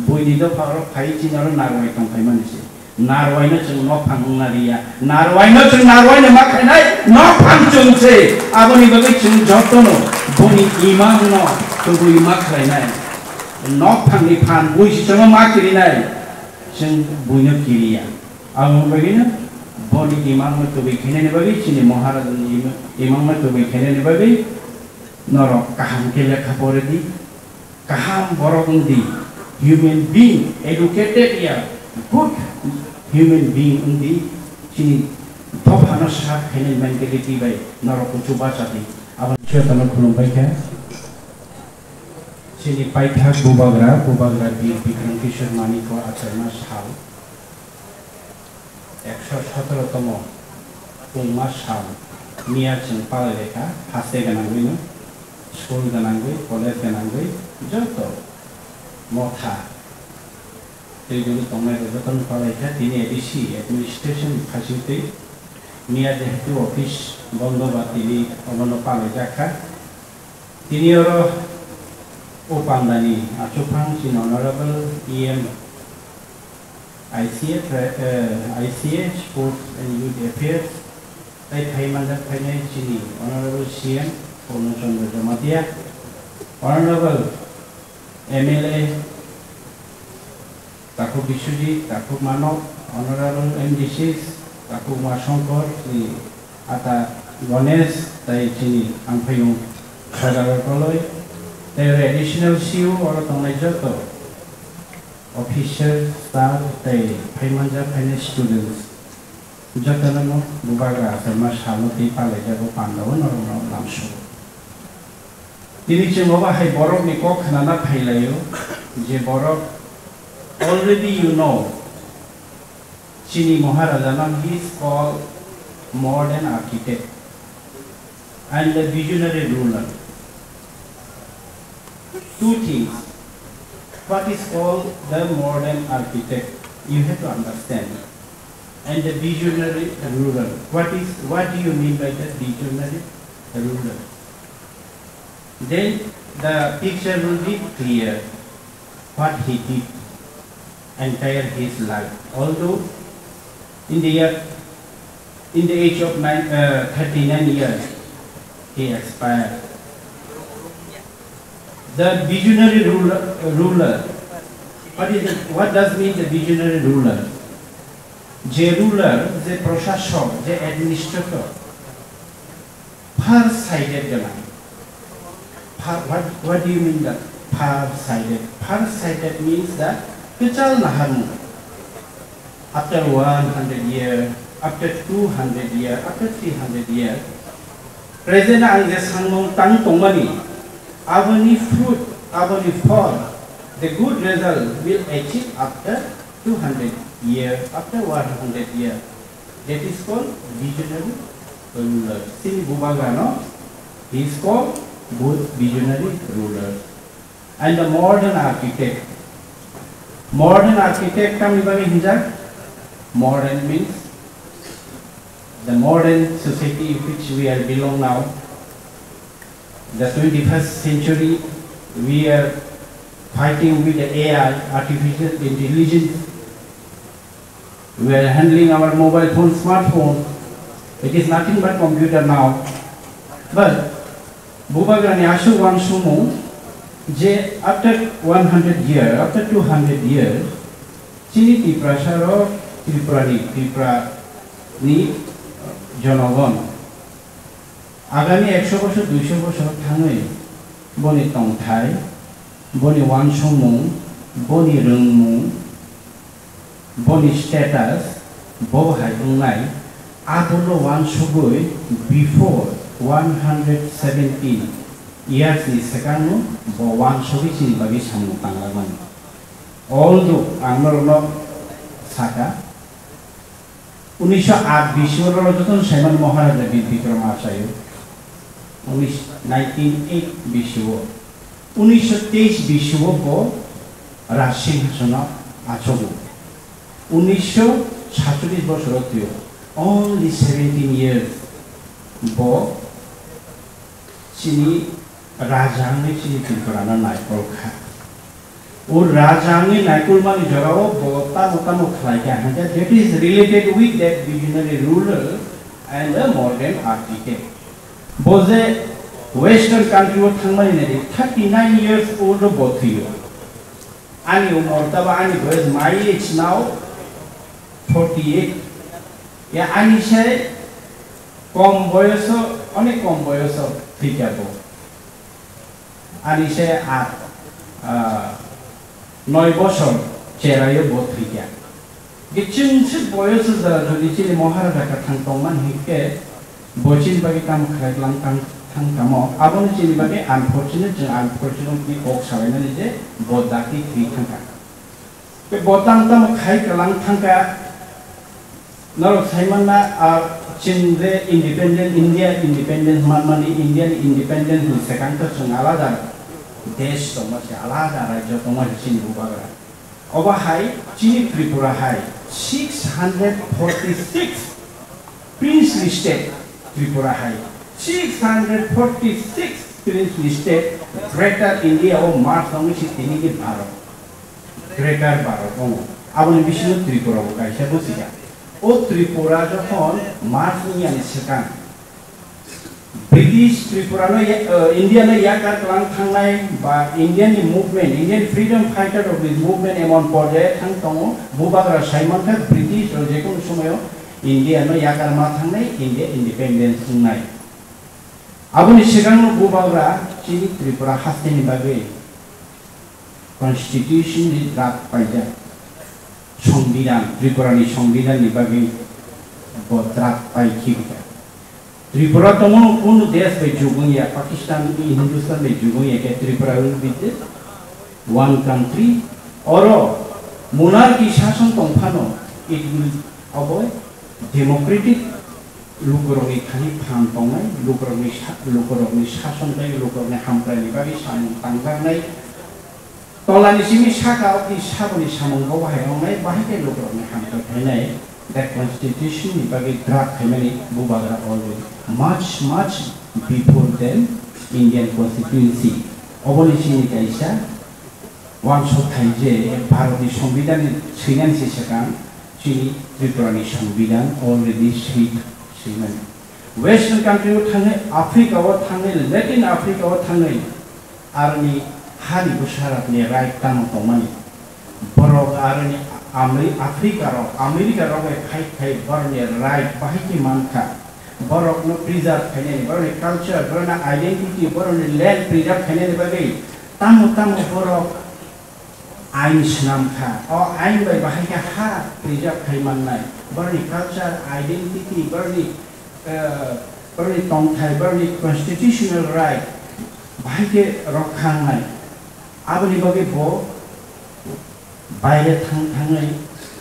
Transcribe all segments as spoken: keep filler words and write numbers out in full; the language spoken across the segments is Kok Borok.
Buini dopha oro phai chini oro narwai tongphaimani se. Narwai no chwng nokphang wngna riya. Narwai no chwng narwai no ma khainai nokphang chwng se. Aboni bagwi chwng jotono boni imang no tubui ma khlainai. Nokphang ni phan bui se chwng ma kirinai. Chwng buino kiriya. Aboni bagwi no boni imang no tubui khainani bagwi chini Maharaja ni imang no tubui khainani bagwi norok kaham khe lekha pore di. Kaham borok wng di, human being, educated ya, good human being wng di, chini dophano serve khainai mentality bai norok kuchu bacha di. Abo jotono khulumbai kha. Chini paithak bubagra, bubagra Bir Bikram Kishore Manikya Acharma sal. Ekso sotoro tomo pungma sal miya chwng palai lekha, haste gwnangwi no, school gwnangwi, college gwnangwi, joto motha tei guru tongnai rok jotono palai kha. Tini A D C administration khachingtwi miya jehetu office bondo ba tini obono palai jak kha. Tini oro o pandani achukphang chini Honorable E M I C A, tra-, eh, I C A, Sports and Youth Affairs, tei phai manjak phainai chini Honorable C M Purno Chandra Jamatia, Honorable M L A Takhuk Biswajit, Takhuk Manok, Honorable M D Cs, Takhuk Umashankar, chini Ata Ganesh, tei chini Angphayung Sadar Koloi, tei Additional C E O oro tongnai joto officer, staff tei phai manjak phainai students, jotono no bubagra achama salno tei palaijago pandao norokno lamsao. Tini chwng obo hai borokni kok khnana phailaio je borok already you know chini Maharajano he is called modern architect and a visionary ruler. Two things. What is called the modern architect? You have to understand. And the visionary ruler. What is, what do you mean by the visionary ruler? Then the picture will be clear what he did entire his life. Although in the year, in the age of nine, uh, thirty-nine years, he expired. The visionary ruler, ruler. What is it? What does mean the visionary ruler? Je ruler, je proshasok, je administrator, far sighted gwnang. Far, what, what do you mean that far sighted? Far sighted means that kwchal naharmung. After one hundred year, after two hundred year, after three hundred year, present ang je sangmung tang tongmani, aboni fruit, aboni phol, the good result will achieve after two hundred year, after one hundred year. That is called visionary ruler. Chini bubagrano, he is called bu-, visionary ruler. And the modern architect. Modern architect tamni bagwi hinjak? Modern means the modern society in which we are belong now. The twenty-first century, we are fighting with the A I, artificial intelligence. We are handling our mobile phone, smartphone. It is nothing but computer now. But bubagrani aswk uansukmung je after one hundred year, after two hundred year, chini Tiprasa rok, Tripura ni, Tripura ni jonogon agami ekso bosor, duiso bosor thangwi boni tongthai, boni uansukmung, boni rwngmung, boni status, bo hai wngnai, abono uansugwi before one hundred seventeen years ni swkangno bo uansugwi chini bagwi samung tanglakmani. Although ang norokno sakha, unisho aat bisio norok jotono saiman Maharaja Bir Bikram achaio, unis, nineteen eight bisio, unisho teis bisio bo Raj Singhasono achogo. Unisho satcholish bosoro twiyo, only seventeen years bo chini raja wngwi chini Tripurano naikol kha. O raja wngwi naikolmani jorao bo tamo tamo khlaikha, hwnkhe that is related with that visionary ruler and a modern architect. Bo je Western country o thangmani nai thirty nine years old o bo thwio. Ani umor tabo ani boyos my age now forty eight. Ya ani se kom boyoso, onek kom boyoso thwikha bo. Ani se at, ah, noi bosor cherayo bo thwikha. Giching se boyoso jora jodi chini Maharaja kwthang tongmani hinkhe bo chini bagwi tamo khlai lang thang, thang tamo. Abono chini bagwi unfortunate, chwng unfortunate ni kok salainani je bo dati thwi thangkha. Tei bo tamo tamo khai kwlang thangkha. Norok sai manna, ah, chwng je independent, India independent manmani, India ni independent ni swkang to chwng alada desh tongma se, alada rajyo tongma se chini bubagra. Obo hai chini Tripura hai six hundred forty six princely state Tripura hai six hundred forty six princely state Greater India o merge wngwi se tini ni Bharat. Greater Bharat tongo. Aboni bisingo Tripura bo kaisa bwswija. O Tripura jokhon merge wngya ni swkang British Tripura no ya-, eh, India no yakar kwlang thangnai ba Indian ni movement, Indian freedom fighter rok ni movement emon porjaye thang tongo, bubagra sai mankha British rok jekunu somoyo India no yakar ma thangnai, India independence wngnai. Aboni swkang no bubagra chini Tripura haste ni bagwi Constitution ni draft paijak, Songbidan, Tripura ni Songbidan ni bagwi bo draft pai khibika. Tripura tongmano kunu desh bai jugwng ya, Pakistan, Hindustan bai jugwng ya khe Tripura will be the one country. Oro monarchy sason tongphano it will avoid democratic lukurokni thani phan tongnai, lukurokni sa-, lukurokni sason tei lukurokni hamkraini bagwi samung tangjaknai. Tolani simi saka o khe saboni samung bo bahai wngnai, bahai khe lukurokni hamkrai phainai. The constitution ni bagwi draft khaimani bubagra already much, much before than Indian constituency. Oboni simi kaisa wansok thai je Bharatni Songbidan ni swinani se swkang chini Tripurani Songbidan already swi, swimani. Western country o thangwi, Africa o thangwi, Latin Africa o thangwi, aroni hani bwsarokni right tamo tongmani. Borok aroni Ameri-, Africa rok, America rok bai fight khai borokni right bahai khe mankha. Borokno preserve khainani, borokni culture, borokni identity, borokni land preserve khainani bagwi tamo tamo borok ain swnam kha. O ain bai bahai khe ha preserve khai mannai. Borokni culture, identity, borokni, eh, borokni tongthai, borokni constitutional right bahai khe rokha wngnai. Aboni bagwi bo baire thang thangwi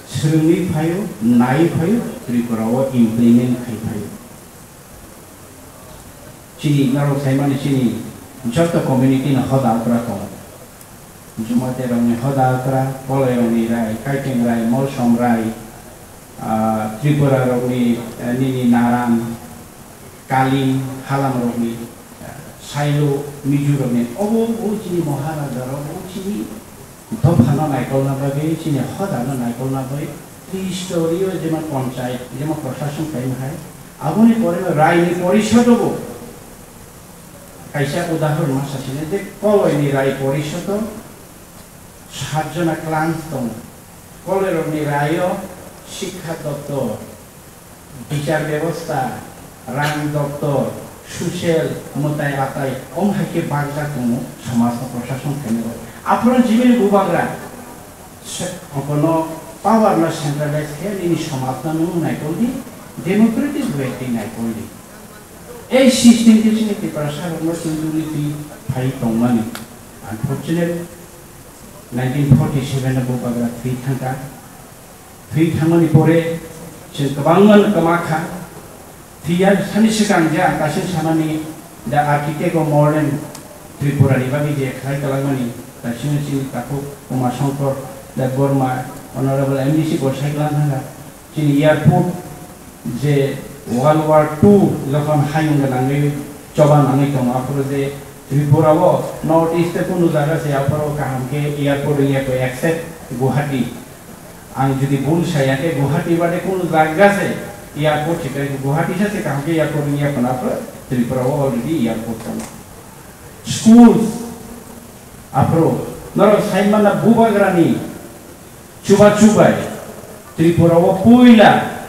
swrwngwi phaio, naiwi phaio, Tripura o implement khai phaio. Chini norok saimani chini joto community ni hoda okra tongo. Jumate rokni hoda okra, Koloi rokni rai, Kaiting rai, Molsom rai, ah, Tripura rokni, eh, nini Naram, Kalim, Halam rokni, eh, Sailo, Mizo rokni, obo, obo chini Maharaja rok, obo chini dophano naikolna bagwi, chini hodano naikolna bagwi, history o jemon ponchayat, jemon prashason kaima hai, aboni pore no raini porishodo bo kaisa udahoron ma sasine je Koloini rai porishodo satjona clans tongo. Koloirokni raio sikha doptor, bichar bebosta, rang doptor, social mwtai atai, omo hai khe bakjak tongo somajno prashason khainai rok. Aphuru jibini bubagra se-, kono power no centralize khe nini somajno nwng naikoldi, democratic way twi naikoldi. Ei system khe chini Tiprasa rokno twi twi phai tongmani. Unfortunate, nineteen forty seven o bubagra thwi thangkha. Thwi thangmani pore chwng kwbangma no kwma kha. Thwiya sani swkang je ang kaisa samani the architect of modern Tripura ni bagwi je khlai kwlangmani, kaisa chini takhuk Uma Shankar Debbarma, Honorable M D C bo sai kwlang thangkha. Chini airport je World War two jokhon hayung gwnangwi choba nangwi tongo, aphuru je Tripura o North East e kunu jaga se apharo kaham khe airport wngya kho except Guwahati. Ang jodi bul saya khe Guwahati bade kunu jaga se airport se kai Guwahati sa se kaham khe airport wngya kho na Tripura o already airport tongo. Schools apharo norok sai mana bubagrani chubachu bai Tripura o puila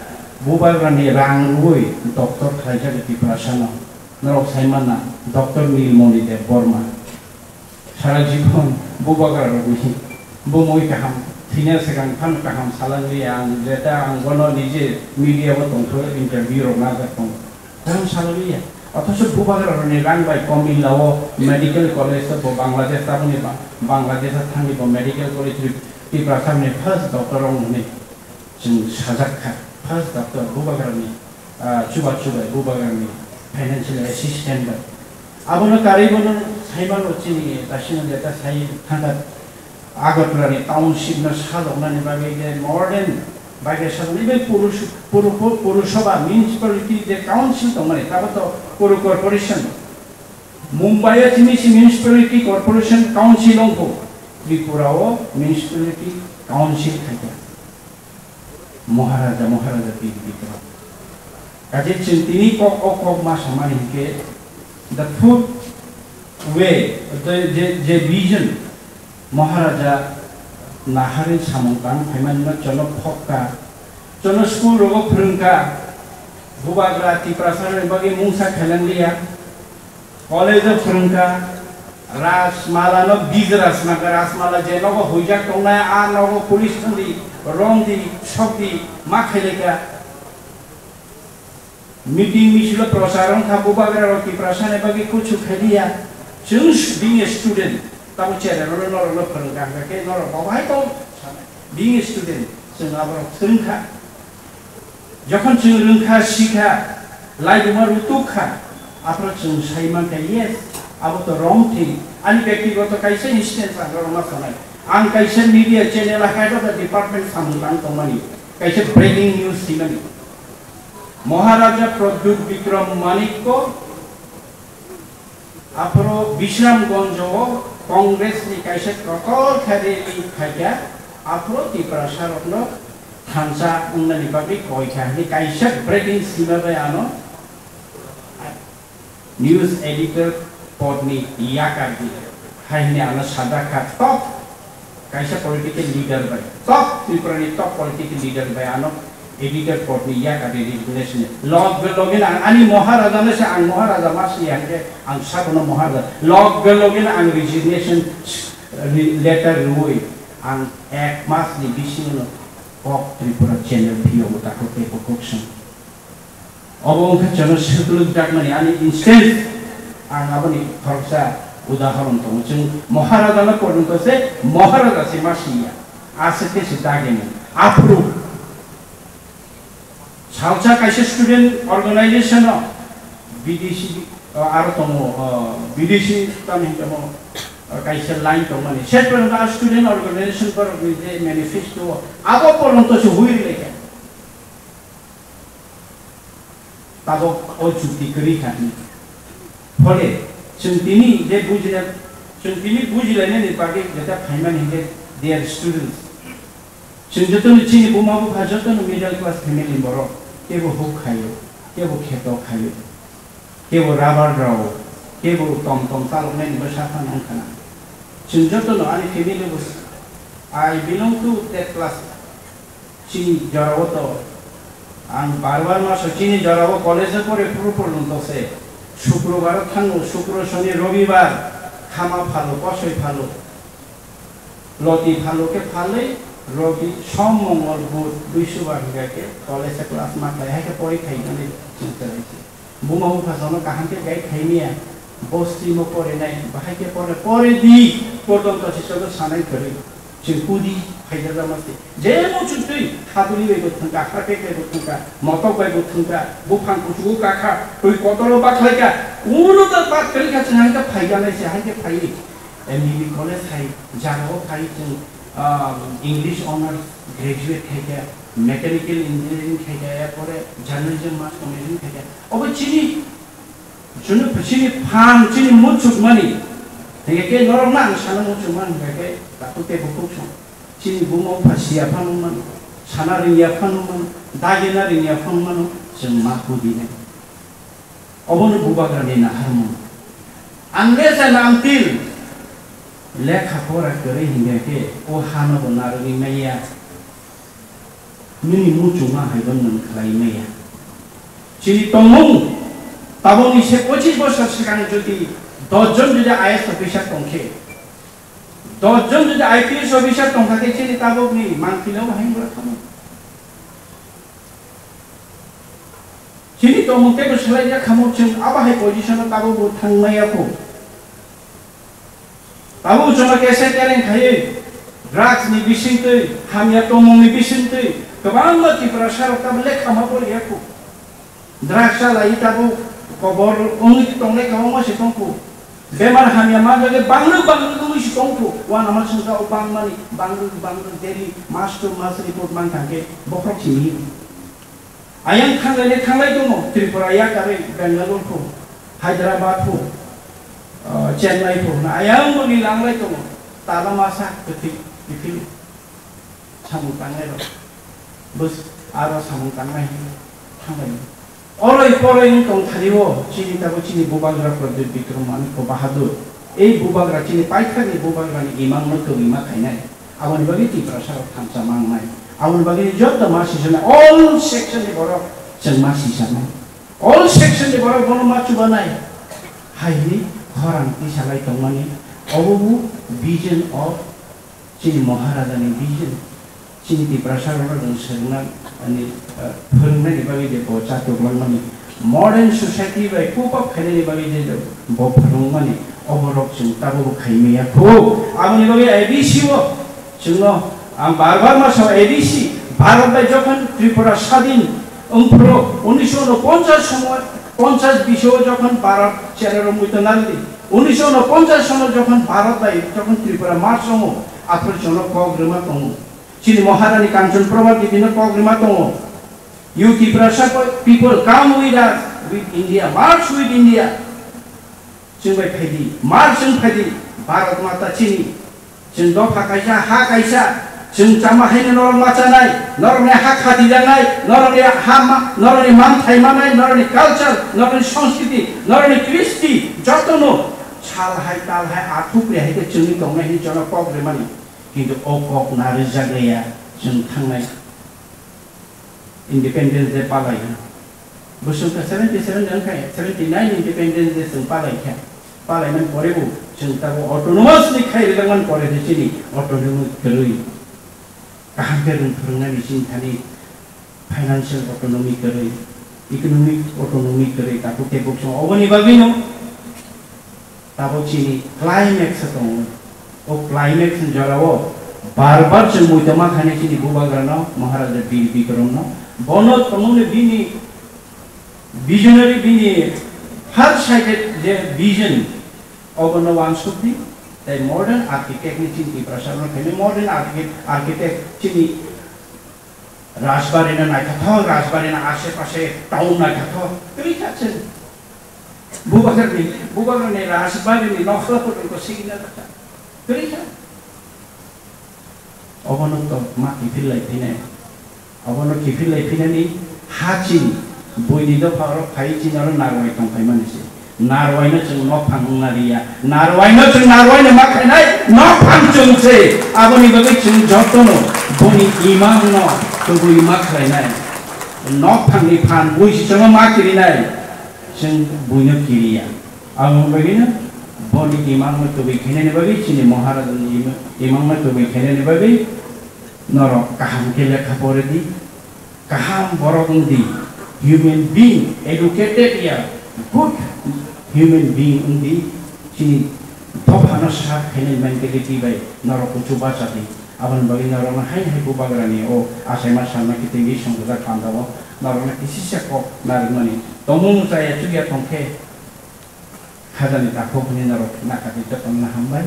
bubagrani rang rwui doctor khlaijak Tiprasano. Norok sai mana Doctor Nilmoni Debbarma. Sara jibon bubagra rokni bumui kaham thina swkang phano kaham salangliya ang jeta ang bono nije media o tongthok interview rok najak tongo. Karon salwi ya. Othocho bubagra rokni rang bai Komilla o medical college o bo Bangladesh taboni ba-, Bangladesh o thangwi bo medical college ri-, Tiprasa ni first doctor wng hwnwi chwng sajak kha. First doctor bubagra ni, ah, chubachu bai bubagra ni financial assistant bai. Abono karwi bono sai mano chini dasino jeta sai thangkha. Agartala ni township no sajoknani bagwi je more than bagwi sajoknai bai Purus-, Puru-, Puru-, Purusabha municipality je council tongmani, tabo to Puru Corporation. Mumbai o chini si municipality corporation council wngkho, Tripura o municipality council khaikha. Maharaja, Maharaja tini Bikram. Kaje chwng tini kok o kok ma samani hinkhe the fourth way, the, je, je vision Maharaja naharwi samung tang phaimani no chono phokka, chono school rogo phwrwngkha, bubagra Tiprasa rokni bagwi mungsa khailanglia. College o phwrwngkha, Rajmala no bij Rajmala, Rajmala je nogo huijak tongnai, a nogo police thangdi, romdi, sokdi, ma khailaikha. Meeting misil o prochar wngkha, bubagra rok Tiprasa ni bagwi kuchuk khailia. Chwng being a student, tamo cherai rok norok no phwrwngkha, hwnkha khe norok bo bahai tong, being a student, chwng aborok phwrwngkha. Jokhon chwng rwngkha, sikha, laibuma rutuk kha, aphuru chwng sai mankha, yes, abo to wrong thing. Ani byaktigoto kaisa instance ang norok ma sanai. Ang kaisa media channel o head of the department samung tang tongmani, kaisa breaking news sinani. Maharaja Pradyut Bikram Manikko Aphuru Bishramganj o Congress ni kaisa kotor khe rally phaikha, aphuru Tiprasa rokno thansa wngnani bagwi koikha hwnwi kaisa breaking sima bai ano news editor pod ni yakar di hai hwnwi ano sajak kha top kaisa political leader bai, top Tripura ni top political leader bai ano editor pod ni yakar di resignation. Log logi na ani Maharaja no se ang Maharaja ma si hwnkhe ang sakono Maharaja. Log logi na ang resignation letter rwui ang ek mas ni bisingo no kok Tripura channel phiyo uta kok tei kok kok song. Obo wngkha chwngno swklugjak mani ani instance. Ang aboni khoroksa udahoron tongo. Chwng Maharaja no porjonto se Maharaja se ma siya. Aswk khe se dagimung. Aphuru salsa kaisa student organization no B D C, uh, aro tongo, uh, B D C tamo hinwi tamo, uh, kaisa line tongmani. Se porjonto a student organization borokni je manifesto abo porjonto se hui rwlaikha. Tabok o chukti kwrwi kha hwnwi. Phole, chwng tini je bujina, chwng tini bujilainani bagwi jeta phaimani hinkhe they are students. Chwng jotono chini buma bupha jotono middle class family borok, kebo huk khaio, kebo kheto khaio, kebo rubber rao, kebo tom tom chaloknani bwsa phano wngkha na. Chwng jotono ani family bo, I belong to that class. Chini jorao to ang bar bar maso chini jorao college o pore phuru phuru to se. Shukrobar thango, shukro, shoni, robibar khama phalo, kosoi phalo. Loti phalo khe phalwi, robi, som, mongol, bud, buisubar hinkha khe college o class ma khlai, hai khe porikha hinwi chwng kwrwi se. Buma bupha jono kaham khe guide khaimya, bosti mo pore nai, bahai khe pore, pore di, porjonto se joto sanai kwrwi. Chwng kudi phaijak ma se. Je mo chwng twi, haduli bai bo thwngkha, harpek bai bo thwngkha, motok bai bo thwngkha, buphang kuchugo kakha, twi kotoro bakhlaikha, kuno ta bat kwrwi kha chwng hai khe phaijaknai se, hai khe phaiwi. M B B college hai, jagao phai chwng, ah, English honours graduate khaikha, mechanical engineering khaikha, er pore journalism mass communication khaikha. Obo chini Chwngno chini phan, chini muchukmani. Hingke ke norokno ang sana muchukmani, hingke ke takhuk tei bukhuk song. Chini buma bupha siya phano mano, sana ringya phano mano, dagina ringya phano mano, chwng ma hudi nai. Obono bubagrani naharmung. Unless and until lekha pora kwrwi hingya khe o hano bo narwgwi maya. Nini muchungma hai bo nwng khlai maya. Chini tongmung tabukni se pochis bosor swkang jodi dos jon jodi I A S officer tong khe, dos jon jodi I P S officer tong kha khe chini tabukni mangpili o hai wngwi thangwi. Chini tongmung teibo swlaijak khamung chwng abo hai position o tabukbo thangmaya kho. Tabuk chwngno kesa kereng khaiwi drugs ni bisingtwi, hamya tongmung ni bisingtwi kwbangma Tiprasa rok tabuk lekha ma poriya kho. Drugs chalai tabuk kobor wngwi tongnai kwbangma se tong kho. Bemar hamya ma jagwi bangrwk bangrwk wngwi se tong kho. Uanama songsa o bangmani bangrwk bangrwk daily mas to mas report man thang khe bokhorok simi. Ayang thanglai le thanglai tongo, Tripura yakarwi Bangalore pho, Hyderabad pho, ah, Chennai pho, na ayang boni langlai tongo, tala masa kwthwi kiphil samung tangnai rok, bus aro samung tangnai hinwi thanglai. Oroi poroi wng tong thani o, chini tabo chini bubagra Pradyut Bikram Manikya Bahadur, ei bubagra chini paithakni bubagrani imang no kwbwi ma khainai. Aboni bagwi Tiprasa rok thansa mangnai. Aboni bagwi joto ma sisanai, all section ni borok chwng ma sisanai. All section ni borok bono ma chubanai. Hai hwnwi khorang tisalai tongmani. Obo bo vision of chini Maharaja ni vision. Chini Tiprasa rok no chwng swrwngna, ani, eh, phwrwngna ni bagwi je bo cha tuklangmani. Modern society bai cope up khainani bagwi je bo phwrwngmani, oborok chwng tabukbo khaimaya kho. Aboni bagwi A D C o chwngno ang bar bar ma sao, A D C, Bharat bai jokhon Tripura sadin wngphuru, unisho unoponchas somo, ponchas bisho jokhon Bharat chera romwi tongnardi, unisho unoponchas sono jokhon Bharat bai jokhon Tripura march tongo, aphuru chwngno kok rwma tongo. Chini Maharani Kanchan Prabha Devi no kok rwma tongo. You Tiprasa people, come with us, with India, march with India. Chwng bai phaidi, march chwng phaidi, Bharat Mata chini. Chwng dopha kaisa, ha kaisa, chwng chama haino norok ma chanai, norokni ha khatijaknai, norokni ha ma-, norokni manthai manai, norokni culture, norokni sanskriti, norokni kristi, jotono sal hai, tal hai, athuk ri hai khe chwngwi tongnai hwnwi jono kok rwmani. Kintu o kok narwkjak ya, chwng thangnai Independence Day palai. Bwswk kha seventy seven wng kha, seventy nine Independence Day chwng palai kha. Palai man pore bo chwng tabo autonomous ni khai rijak man pore se chini autonomy kwrwi. Kaham khe rwng phwrwngnani chini thani financial autonomy kwrwi, economic autonomy kwrwi, takhuk tei bukchung oboni bagwino. Tabuk chini climax o tongo. O climax ni jora o bar bar chwng muitu ma khainai chini bubagra no, Maharaja Bir Bikram no. Bono tongmani bini visionary, bini far sighted je vision, obono uansuk di. Tai modern architect ni chini Tiprasa no khainai modern architect, architect chini Rajbari no naithothok, Rajbari no ashe pashe town naithothok, twi kha chwng. Bubagra ni, bubagra ni Rajbari ni nokhla photo ko sigina ta. Twi kha. Obono to ma kiphil lai phine. Obono kiphil lai phine ni ha chini buini dopha oro phai chini oro narwai tong phai mani se. Narwaino chwng nokphang wngna riya. Narwaino chwng narwaino ma khlainai nokphang chwng se. Aboni bagwi chwng jotono boni imangno tubui ma khlainai. Nokphangni phan bui se chwngno ma kirinai. Chwng buino kiriya. Aboni bagwino boni imangno tubui khainani bagwi chini Maharajani ima-, imangno tubui khainani bagwi norok kaham khe lekha pore di. Kaham borok wng di, human being, educated ya, good human being wng di, chini dophano sak khainai mentality bai norok kuchu bacha di. Aboni bagwi norokno haino hai bubagrani o achaima salma khe tini songwjak panda o norokno kisisa kok narwkmani. Tongmung chaya chukya tong khe hajani takhuk hwnwi norok nakha di, jotono hambai.